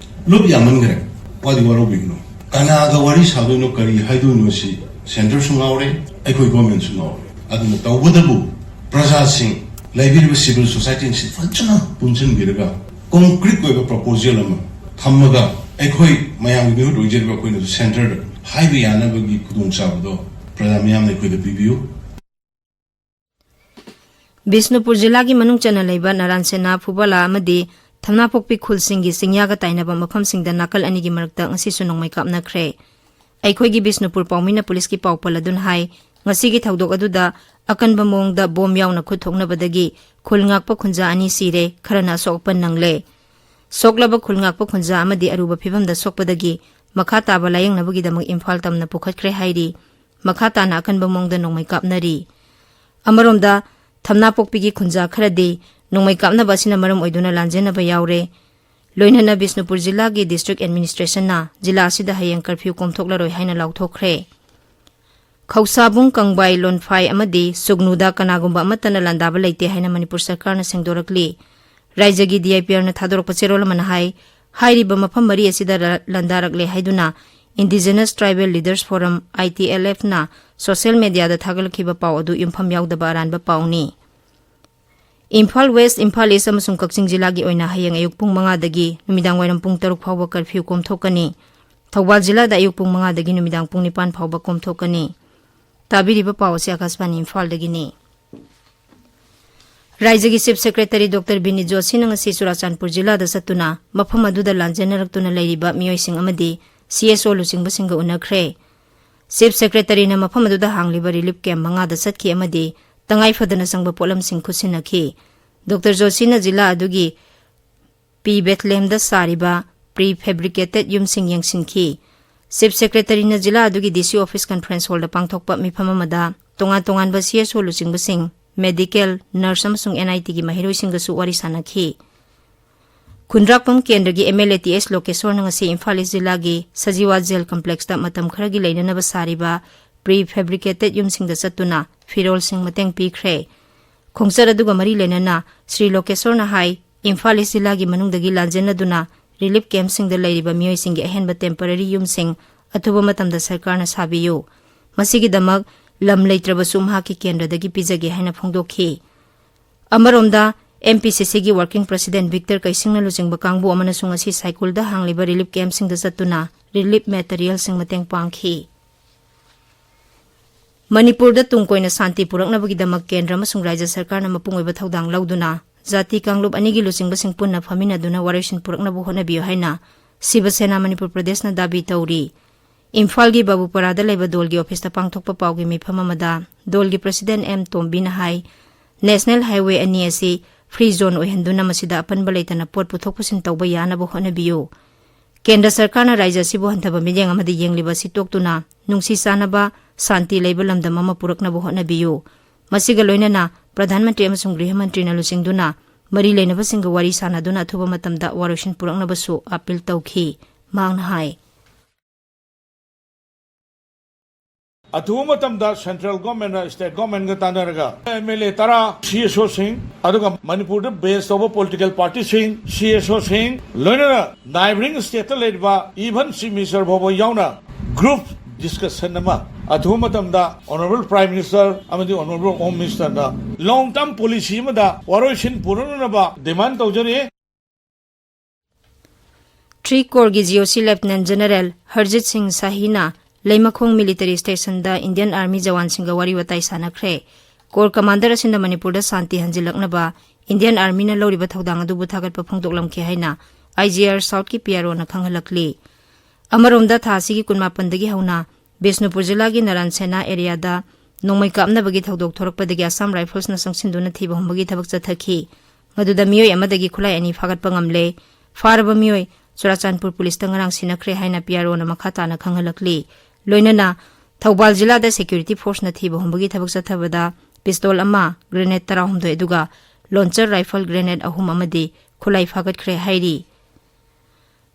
ꯂꯨꯞ ꯌꯥꯝꯃꯟꯈ꯭ꯔꯦ꯫ ꯋꯥꯗꯤ ꯋꯥꯔꯧꯕꯤꯒꯅꯨ꯫ ꯀꯅꯥꯒ ꯋꯥꯔꯤ ꯁꯥꯗꯣꯏꯅꯣ, ꯀꯔꯤ ꯍꯥꯏꯗꯣꯏꯅꯣ ꯁꯤ centreꯁꯨ ꯉꯥꯎꯔꯦ, ꯑꯩꯈꯣꯏ governmentꯁꯨ ꯉꯥꯎꯔꯦ꯫ ꯑꯗꯨꯅ ꯇꯧꯕꯗꯕꯨ ꯄ꯭ꯔꯖꯥꯁꯤꯡ, ꯂꯩꯕꯤꯔꯤꯕ civil societyꯁꯤ ꯐꯖꯅ ꯄꯨꯟꯁꯤꯟꯕꯤꯔꯒ concrete ꯑꯣꯏꯕ proposal ꯑꯃ ꯊꯝꯃꯒ ꯑꯩꯈꯣꯏ ꯃꯌꯥꯝꯒꯤ ꯃꯤꯍꯨꯠ ꯑꯣꯏꯖꯔꯤꯕ ꯑꯩꯈꯣꯏꯅꯁꯨ centreꯗ ꯍꯥꯏꯕ ꯌꯥꯅꯕꯒꯤ ꯈꯨꯗꯣꯡꯆꯥꯕꯗꯣ ꯄ꯭ꯔꯖꯥ ꯃꯌꯥꯝꯅ ꯑꯩꯈꯣꯏꯗ ꯄꯤꯕꯤꯌꯨ꯫ ꯕꯤꯁꯅꯨꯄꯨꯔ ꯖꯤꯂꯥꯒꯤ ꯃꯅꯨꯡ ꯆꯟꯅ ꯂꯩꯕ ꯅꯔꯥꯟꯁꯦꯅꯥ, ꯐꯨꯕꯂꯥ ꯑꯃꯗꯤ ꯊꯝꯅꯥꯄꯣꯛꯄꯤ ꯈꯨꯜꯁꯤꯡꯒꯤ ꯆꯤꯡꯌꯥꯒ ꯇꯥꯏꯅꯕ ꯃꯐꯝꯁꯤꯡꯗ ꯅꯥꯀꯜ ꯑꯅꯤꯒꯤ ꯃꯔꯛꯇ ꯉꯁꯤꯁꯨ ꯅꯣꯡꯃꯩ ꯀꯥꯞꯅꯈ꯭ꯔꯦ꯫ ꯑꯩꯈꯣꯏꯒꯤ ꯕꯤꯁꯅꯨꯄꯨꯔ ꯄꯥꯎꯃꯤꯅ ꯄꯨꯂꯤꯁꯀꯤ ꯄꯥꯎ ꯄꯜꯂꯗꯨꯅ ꯍꯥꯏ, ꯉꯁꯤꯒꯤ ꯊꯧꯗꯣꯛ ꯑꯗꯨꯗ ꯑꯀꯟꯕ ꯃꯑꯣꯡꯗ ꯕꯣꯝ ꯌꯥꯎꯅ ꯈꯨꯠ ꯊꯣꯛꯅꯕꯗꯒꯤ ꯈꯨꯜ ꯉꯥꯛꯄ ꯈꯨꯟꯖꯥ ꯑꯅꯤ ꯁꯤꯔꯦ, ꯈꯔꯅ ꯑꯁꯣꯛ ꯑꯄꯟ ꯅꯪꯂꯦ꯫ ꯁꯣꯛꯂꯕ ꯈꯨꯜ ꯉꯥꯛꯄ ꯈꯨꯟꯖꯥ ꯑꯃꯗꯤ ꯑꯔꯨꯕ ꯐꯤꯕꯝꯗ ꯁꯣꯛꯄꯗꯒꯤ ꯃꯈꯥ ꯇꯥꯕ ꯂꯥꯌꯦꯡꯅꯕꯒꯤꯗꯃꯛ ꯏꯝꯐꯥꯜ ꯇꯝꯅ ꯄꯨꯈꯠꯈ꯭ꯔꯦ ꯍꯥꯏꯔꯤ꯫ ꯃꯈꯥ ꯇꯥꯅ ꯑꯀꯟꯕ ꯃꯑꯣꯡꯗ ꯅꯣꯡꯃꯩ ꯀꯥꯞꯅꯔꯤ꯫ ꯑꯃꯔꯣꯝꯗ, ꯊꯝꯅꯥꯄꯣꯛꯄꯤꯒꯤ ꯈꯨꯟꯖꯥ ꯈꯔꯗꯤ ꯅꯣꯡꯃꯩ ꯀꯥꯞꯅꯕ ꯑꯁꯤꯅ ꯃꯔꯝ ꯑꯣꯏꯗꯨꯅ ꯂꯥꯟꯖꯦꯟꯅꯕ ꯌꯥꯎꯔꯦ꯫ ꯂꯣꯏꯅꯅ ꯕꯤꯁꯅꯨꯄꯨꯔ ꯖꯤꯂꯥꯒꯤ district administrationꯅ ꯖꯤꯂꯥ ꯑꯁꯤꯗ ꯍꯌꯦꯡ curfew ꯀꯣꯝꯊꯣꯛꯂꯔꯣꯏ ꯍꯥꯏꯅ ꯂꯥꯎꯊꯣꯛꯈ꯭ꯔꯦ꯫ ꯈꯧꯁꯥꯕꯨꯡ, ꯀꯪꯕꯥꯏ, ꯂꯣꯟꯐꯥꯏ ꯑꯃꯗꯤ ꯁꯨꯒꯅꯨꯗ ꯀꯅꯥꯒꯨꯝꯕ ꯑꯃꯠꯇꯅ ꯂꯥꯟꯗꯥꯕ ꯂꯩꯇꯦ ꯍꯥꯏꯅ ꯃꯅꯤꯄꯨꯔ ꯁꯔꯀꯥꯔꯅ ꯁꯦꯡꯗꯣꯔꯛꯂꯤ꯫ ꯔꯥꯏꯖ꯭ꯌꯒꯤ DIPRꯅ ꯊꯥꯗꯣꯔꯛꯄ ꯆꯦꯔꯣꯜ ꯑꯃꯅ ꯍꯥꯏ, ꯍꯥꯏꯔꯤꯕ ꯃꯐꯝ ꯃꯔꯤ ꯑꯁꯤꯗ ꯂ-, ꯂꯥꯟꯗꯥꯔꯛꯂꯦ ꯍꯥꯏꯗꯨꯅ Indigenous Tribal Leaders Forum, ITLFꯅ social mediaꯗ ꯊꯥꯒꯠꯂꯛꯈꯤꯕ ꯄꯥꯎ ꯑꯗꯨ ꯌꯨꯝꯐꯝ ꯌꯥꯎꯗꯕ ꯑꯔꯥꯟꯕ ꯄꯥꯎꯅꯤ꯫ ꯏꯝꯐꯥꯜ ꯋꯦꯁ, ꯏꯝꯐꯥꯜ ꯏꯁ ꯑꯃꯁꯨꯡ ꯀꯛꯆꯤꯡ ꯖꯤꯂꯥꯒꯤ ꯑꯣꯏꯅ ꯍꯌꯦꯡ ꯑꯌꯨꯛ ꯄꯨꯡ ꯃꯉꯥꯗꯒꯤ ꯅꯨꯃꯤꯗꯥꯡ ꯋꯥꯏꯔꯝ ꯄꯨꯡ ꯇꯔꯨꯛ ꯐꯥꯎꯕ ꯀꯔꯐ꯭ꯌꯨ ꯀꯣꯝꯊꯣꯛꯀꯅꯤ꯫ ꯊꯧꯕꯥꯜ ꯖꯤꯂꯥꯗ ꯑꯌꯨꯛ ꯄꯨꯡ ꯃꯉꯥꯗꯒꯤ ꯅꯨꯃꯤꯗꯥꯡ ꯄꯨꯡ ꯅꯤꯄꯥꯟ ꯐꯥꯎꯕ ꯀꯣꯝꯊꯣꯛꯀꯅꯤ꯫ ꯇꯥꯕꯤꯔꯤꯕ ꯄꯥꯎ ꯑꯁꯤ ꯑꯀꯥꯁꯕꯥꯅꯤ ꯏꯝꯐꯥꯜꯗꯒꯤꯅꯤ꯫ ꯔꯥꯏꯖ꯭ꯌꯒꯤ ꯆꯤꯐ ꯁꯦꯀ꯭ꯔꯦꯇꯔꯤ ꯗꯣꯛꯇꯔ ꯕꯤꯅꯤꯠ ꯖꯣꯁꯤꯅ ꯉꯁꯤ ꯆꯨꯔꯥꯆꯥꯟꯄꯨꯔ ꯖꯤꯂꯥꯗ ꯆꯠꯇꯨꯅ ꯃꯐꯝ ꯑꯗꯨꯗ ꯂꯥꯟꯖꯦꯟꯅꯔꯛꯇꯨꯅ ꯂꯩꯔꯤꯕ ꯃꯤꯑꯣꯏꯁꯤꯡ ꯑꯃꯗꯤ ꯁꯤ ꯑꯦꯁ ꯑꯣ ꯂꯨꯆꯤꯡꯕꯁꯤꯡꯒ ꯎꯅꯈ꯭ꯔꯦ꯫ ꯆꯤꯐ ꯁꯦꯀ꯭ꯔꯦꯇꯔꯤꯅ ꯃꯐꯝ ꯑꯗꯨꯗ ꯍꯥꯡꯂꯤꯕ ꯔꯤꯂꯤꯐ ꯀꯦꯝꯞ ꯃꯉꯥꯗ ꯆꯠꯈꯤ ꯑꯃꯗꯤ ꯇꯉꯥꯏ ꯐꯗꯅ ꯆꯪꯕ ꯄꯣꯠꯂꯝꯁꯤꯡ ꯈꯨꯠꯁꯤꯟꯅꯈꯤ꯫ ꯗꯣꯛꯇꯔ ꯖꯣꯁꯤꯅ ꯖꯤꯂꯥ ꯑꯗꯨꯒꯤ ꯄꯤ ꯕꯦꯊꯂꯦꯍꯦꯝꯗ ꯁꯥꯔꯤꯕ ꯄ꯭ꯔꯤ ꯐꯦꯕ꯭ꯔꯤꯀꯦꯇꯦꯗ ꯌꯨꯝꯁꯤꯡ ꯌꯦꯡꯁꯤꯟꯈꯤ꯫ ꯆꯤꯐ ꯁꯦꯀ꯭ꯔꯦꯇꯔꯤꯅ ꯖꯤꯂꯥ ꯑꯗꯨꯒꯤ ꯗꯤ ꯁꯤ ꯑꯣꯐꯤꯁ ꯀꯟꯐ꯭ꯔꯦꯟꯁ ꯍꯣꯜꯗ ꯄꯥꯡꯊꯣꯛꯄ ꯃꯤꯐꯝ ꯑꯃꯗ ꯇꯣꯉꯥꯟ ꯇꯣꯉꯥꯟꯕ ꯁꯤ ꯑꯦꯁ ꯑꯣ ꯂꯨꯆꯤꯡꯕꯁꯤꯡ, ꯃꯦꯗꯤꯀꯦꯜ, ꯅꯔꯁ ꯑꯃꯁꯨꯡ ꯑꯦꯟ ꯑꯥꯏ ꯇꯤꯒꯤ ꯃꯍꯩꯔꯣꯏꯁꯤꯡꯒꯁꯨ ꯋꯥꯔꯤ ꯁꯥꯟꯅꯈꯤ꯫ ꯈꯨꯟꯗ꯭ꯔꯥꯛꯄꯝ ꯀꯦꯟꯗ꯭ꯔꯒꯤ ꯑꯦꯝ ꯑꯦꯜ ꯑꯦ ꯇꯤ ꯑꯦꯁ ꯂꯣꯀꯦꯁꯣꯔꯅ ꯉꯁꯤ ꯏꯝꯐꯥꯜ ꯏꯁ ꯖꯤꯂꯥꯒꯤ ꯁꯖꯤꯋꯥ ꯖꯦꯜ ꯀꯝꯄ꯭ꯂꯦꯛꯁꯇ ꯃꯇꯝ ꯈꯔꯒꯤ ꯂꯩꯅꯅꯕ ꯁꯥꯔꯤꯕ ꯄ꯭ꯔꯤ ꯐꯦꯕ꯭ꯔꯤꯀꯦꯇꯦꯗ ꯌꯨꯝꯁꯤꯡꯗ ꯆꯠꯇꯨꯅ ꯐꯤꯔꯣꯜꯁꯤꯡ ꯃꯇꯦꯡ ꯄꯤꯈ꯭ꯔꯦ꯫ ꯈꯣꯡꯆꯠ ꯑꯗꯨꯒ ꯃꯔꯤ ꯂꯩꯅꯅ ꯁ꯭ꯔꯤ ꯂꯣꯀꯦꯁꯣꯔꯅ ꯍꯥꯏ, ꯏꯝꯐꯥꯜ ꯏꯁ ꯖꯤꯂꯥꯒꯤ ꯃꯅꯨꯡꯗꯒꯤ ꯂꯥꯟꯖꯦꯟꯅꯗꯨꯅ ꯔꯤꯂꯤꯐ ꯀꯦꯝꯞꯁꯤꯡꯗ ꯂꯩꯔꯤꯕ ꯃꯤꯑꯣꯏꯁꯤꯡꯒꯤ ꯑꯍꯦꯟꯕ ꯇꯦꯝꯄꯔꯦꯔꯤ ꯌꯨꯝꯁꯤꯡ ꯑꯊꯨꯕ ꯃꯇꯝꯗ ꯁꯔꯀꯥꯔꯅ ꯁꯥꯕꯤꯌꯨ꯫ ꯃꯁꯤꯒꯤꯗꯃꯛ ꯂꯝ ꯂꯩꯇ꯭ꯔꯕꯁꯨ ꯃꯍꯥꯛꯀꯤ ꯀꯦꯟꯗ꯭ꯔꯗꯒꯤ ꯄꯤꯖꯒꯦ ꯍꯥꯏꯅ ꯐꯣꯡꯗꯣꯛꯈꯤ꯫ ꯑꯃꯔꯣꯝꯗ, ꯑꯦꯝ ꯄꯤ ꯁꯤ ꯁꯤꯒꯤ ꯋꯥꯔꯀꯤꯡ ꯄ꯭ꯔꯁꯤꯗꯦꯟꯠ ꯚꯤꯛꯇꯔ ꯀꯩꯁꯤꯡꯅ ꯂꯨꯆꯤꯡꯕ ꯀꯥꯡꯕꯨ ꯑꯃꯅꯁꯨ ꯉꯁꯤ ꯁꯥꯏꯀꯨꯜꯗ ꯍꯥꯡꯂꯤꯕ ꯔꯤꯂꯤꯐ ꯀꯦꯝꯞꯁꯤꯡꯗ ꯆꯠꯇꯨꯅ ꯔꯤꯂꯤꯐ ꯃꯦꯇꯔꯤꯌꯦꯜꯁꯤꯡ ꯃꯇꯦꯡ ꯄꯥꯡꯈꯤ꯫ ꯃꯅꯤꯄꯨꯔꯗ ꯇꯨꯡ ꯀꯣꯏꯅ ꯁꯥꯟꯇꯤ ꯄꯨꯔꯛꯅꯕꯒꯤꯗꯃꯛ ꯀꯦꯟꯗ꯭ꯔ ꯑꯃꯁꯨꯡ ꯔꯥꯖ꯭ꯌ ꯁꯔꯀꯥꯔꯅ ꯃꯄꯨꯡ ꯑꯣꯏꯕ ꯊꯧꯗꯥꯡ ꯂꯧꯗꯨꯅ ꯖꯥꯇꯤ ꯀꯥꯡꯂꯨꯞ ꯑꯅꯤꯒꯤ ꯂꯨꯆꯤꯡꯕꯁꯤꯡ ꯄꯨꯟꯅ ꯐꯝꯃꯤꯟꯅꯗꯨꯅ ꯋꯥꯔꯣꯏꯁꯤꯟ ꯄꯨꯔꯛꯅꯕ ꯍꯣꯠꯅꯕꯤꯌꯨ ꯍꯥꯏꯅ ꯁꯤꯕ ꯁꯦꯅꯥ ꯃꯅꯤꯄꯨꯔ ꯄ꯭ꯔꯗꯦꯁꯅ ꯗꯥꯕꯤ ꯇꯧꯔꯤ꯫ ꯏꯝꯐꯥꯜꯒꯤ ꯕꯥꯕꯨꯄꯔꯥꯗ ꯂꯩꯕ ꯗꯣꯜꯒꯤ ꯑꯣꯐꯤꯁꯇ ꯄꯥꯡꯊꯣꯛꯄ ꯄꯥꯎꯒꯤ ꯃꯤꯐꯝ ꯑꯃꯗ ꯗꯣꯜꯒꯤ ꯄ꯭ꯔꯁꯤꯗꯦꯟꯠ ꯑꯦꯝ ꯇꯣꯝꯕꯤꯅ ꯍꯥꯏ, ꯅꯦꯁꯅꯦꯜ ꯍꯥꯏꯋꯦ ꯑꯅꯤ ꯑꯁꯤ ꯐ꯭ꯔꯤ ꯖꯣꯟ ꯑꯣꯏꯍꯟꯗꯨꯅ ꯃꯁꯤꯗ ꯑꯄꯟꯕ ꯂꯩꯇꯅ ꯄꯣꯠ ꯄꯨꯊꯣꯛ ꯄꯨꯁꯤꯟ ꯇꯧꯕ ꯌꯥꯅꯕ ꯍꯣꯠꯅꯕꯤꯌꯨ꯫ ꯀꯦꯟꯗ꯭ꯔ ꯁꯔꯀꯥꯔꯅ ꯔꯥꯖ꯭ꯌ ꯑꯁꯤꯕꯨ ꯍꯟꯊꯕ ꯃꯤꯠꯌꯦꯡ ꯑꯃꯗ ꯌꯦꯡꯂꯤꯕ ꯑꯁꯤ ꯇꯣꯛꯇꯨꯅ ꯅꯨꯡꯁꯤ ꯆꯥꯟꯅꯕ, ꯁꯥꯟꯇꯤ ꯂꯩꯕ ꯂꯝꯗꯝ ꯑꯃ ꯄꯨꯔꯛꯅꯕ ꯍꯣꯠꯅꯕꯤꯌꯨ꯫ ꯃꯁꯤꯒ ꯂꯣꯏꯅꯅ ꯄ꯭ꯔꯙꯥꯟ ꯃꯟꯇ꯭ꯔꯤ ꯑꯃꯁꯨꯡ ꯒ꯭ꯔꯤꯍ ꯃꯟꯇ꯭ꯔꯤꯅ ꯂꯨꯆꯤꯡꯗꯨꯅ ꯃꯔꯤ ꯂꯩꯅꯕꯁꯤꯡꯒ ꯋꯥꯔꯤ ꯁꯥꯟꯅꯗꯨꯅ ꯑꯊꯨꯕ ꯃꯇꯝꯗ ꯋꯥꯔꯣꯏꯁꯤꯟ ꯄꯨꯔꯛꯅꯕꯁꯨ ꯑꯥꯄꯤꯜ ꯇꯧꯈꯤ꯫ ꯃꯍꯥꯛꯅ ꯍꯥꯏ, ꯑꯊꯨꯕ ꯃꯇꯝꯗ ꯁꯦꯟꯇ꯭ꯔꯦꯜ ꯒꯣꯔꯃꯦꯟꯅ ꯁ꯭ꯇꯦꯠ ꯒꯣꯔꯃꯦꯟꯒ ꯇꯥꯟꯅꯔꯒ ꯑꯦꯝ ꯑꯦꯜ ꯑꯦ ꯇꯔꯥ, ꯁꯤ ꯑꯦꯁ ꯑꯣꯁꯤꯡ, ꯑꯗꯨꯒ ꯃꯅꯤꯄꯨꯔꯗ ꯕꯦꯖ ꯇꯧꯕ ꯄꯣꯂꯤꯇꯤꯀꯦꯜ ꯄꯥꯔꯇꯤꯁꯤꯡ, ꯁꯤ ꯑꯦꯁ ꯑꯣꯁꯤꯡ, ꯂꯣꯏꯅꯅ ꯅꯥꯏꯕꯔꯤꯡ ꯁ꯭ꯇꯦꯠꯇ ꯂꯩꯔꯤꯕ ꯏꯚꯟ ꯆꯤꯐ ꯃꯤꯅꯤꯁꯇꯔ ꯐꯥꯎꯕ ꯌꯥꯎꯅ ꯒ꯭ꯔꯨꯞ ꯗꯤꯁꯀꯁꯟ ꯑꯃ ꯑꯊꯨꯕ ꯃꯇꯝꯗ Honourable Prime Minister ꯑꯃꯗꯤ Honourable Home Ministerꯗ long term policy ꯑꯃꯗ ꯋꯥꯔꯣꯏꯁꯤꯟ ꯄꯨꯔꯛꯅꯅꯕ demand ꯇꯧꯖꯔꯤ꯫ ꯊ꯭ꯔꯤ ꯀꯣꯔꯒꯤ ꯖꯤ ꯑꯣ ꯁꯤ ꯂꯦꯐꯇꯤꯅꯦꯟ ꯖꯦꯅꯔꯦꯜ ꯍꯔꯖꯤꯠ ꯁꯤꯡ ꯁꯥꯍꯤꯅ ꯂꯩꯃꯈꯣꯡ ꯃꯤꯂꯤꯇꯔꯤ ꯁ꯭ꯇꯦꯁꯟꯗ ꯏꯟꯗꯤꯌꯟ ꯑꯥꯔꯃꯤ ꯖꯋꯥꯟꯁꯤꯡꯒ ꯋꯥꯔꯤ ꯋꯥꯇꯥꯏ ꯁꯥꯟꯅꯈ꯭ꯔꯦ꯫ ꯀꯣꯔ ꯀꯃꯥꯟꯗꯔ ꯑꯁꯤꯅ ꯃꯅꯤꯄꯨꯔꯗ ꯁꯥꯟꯇꯤ ꯍꯟꯖꯤꯜꯂꯛꯅꯕ ꯏꯟꯗꯤꯌꯟ ꯑꯥꯔꯃꯤꯅ ꯂꯧꯔꯤꯕ ꯊꯧꯗꯥꯡ ꯑꯗꯨꯕꯨ ꯊꯥꯒꯠꯄ ꯐꯣꯡꯗꯣꯛꯂꯝꯈꯤ ꯍꯥꯏꯅ ꯑꯥꯏ ꯖꯤ ꯑꯥꯔ ꯁꯥꯎꯠꯀꯤ ꯄꯤ ꯑꯥꯔ ꯑꯣꯅ ꯈꯪꯍꯜꯂꯛꯂꯤ꯫ ꯑꯃꯔꯣꯝꯗ, ꯊꯥ ꯑꯁꯤꯒꯤ ꯀꯨꯟꯃꯥꯄꯟꯗꯒꯤ ꯍꯧꯅ ꯕꯤꯁꯅꯨꯄꯨꯔ ꯖꯤꯂꯥꯒꯤ ꯅꯔꯥꯟ ꯁꯦꯅꯥ ꯑꯦꯔꯤꯌꯥꯗ ꯅꯣꯡꯃꯩ ꯀꯥꯞꯅꯕꯒꯤ ꯊꯧꯗꯣꯛ ꯊꯣꯔꯛꯄꯗꯒꯤ ꯑꯁꯥꯝ ꯔꯥꯏꯐꯜꯁꯅ ꯆꯪꯁꯤꯟꯗꯨꯅ ꯊꯤꯕ ꯍꯨꯝꯕꯒꯤ ꯊꯕꯛ ꯆꯠꯊꯈꯤ꯫ ꯃꯗꯨꯗ ꯃꯤꯑꯣꯏ ꯑꯃꯗꯒꯤ ꯈꯨꯠꯂꯥꯏ ꯑꯅꯤ ꯐꯥꯒꯠꯄ ꯉꯝꯂꯦ꯫ ꯐꯥꯔꯕ ꯃꯤꯑꯣꯏ ꯆꯨꯔꯥꯆꯥꯟꯄꯨꯔ ꯄꯨꯂꯤꯁꯇ ꯉꯔꯥꯡ ꯁꯤꯟꯅꯈ꯭ꯔꯦ ꯍꯥꯏꯅ ꯄꯤ ꯑꯥꯔ ꯑꯣꯅ ꯃꯈꯥ ꯇꯥꯅ ꯈꯪꯍꯜꯂꯛꯂꯤ꯫ ꯂꯣꯏꯅꯅ ꯊꯧꯕꯥꯜ ꯖꯤꯂꯥꯗ ꯁꯦꯀ꯭ꯌꯨꯔꯤꯇꯤ ꯐꯣꯔꯁꯅ ꯊꯤꯕ ꯍꯨꯝꯕꯒꯤ ꯊꯕꯛ ꯆꯠꯊꯕꯗ ꯄꯤꯁꯇꯣꯜ ꯑꯃ, ꯒ꯭ꯔꯦꯅꯦꯗ ꯇꯔꯥꯍꯨꯝꯗꯣꯏ ꯑꯗꯨꯒ ꯂꯣꯟꯆꯔ ꯔꯥꯏꯐꯜ ꯒ꯭ꯔꯦꯅꯦꯗ ꯑꯍꯨꯝ ꯑꯃꯗꯤ ꯈꯨꯠꯂꯥꯏ ꯐꯥꯒꯠꯈ꯭ꯔꯦ ꯍꯥꯏꯔꯤ꯫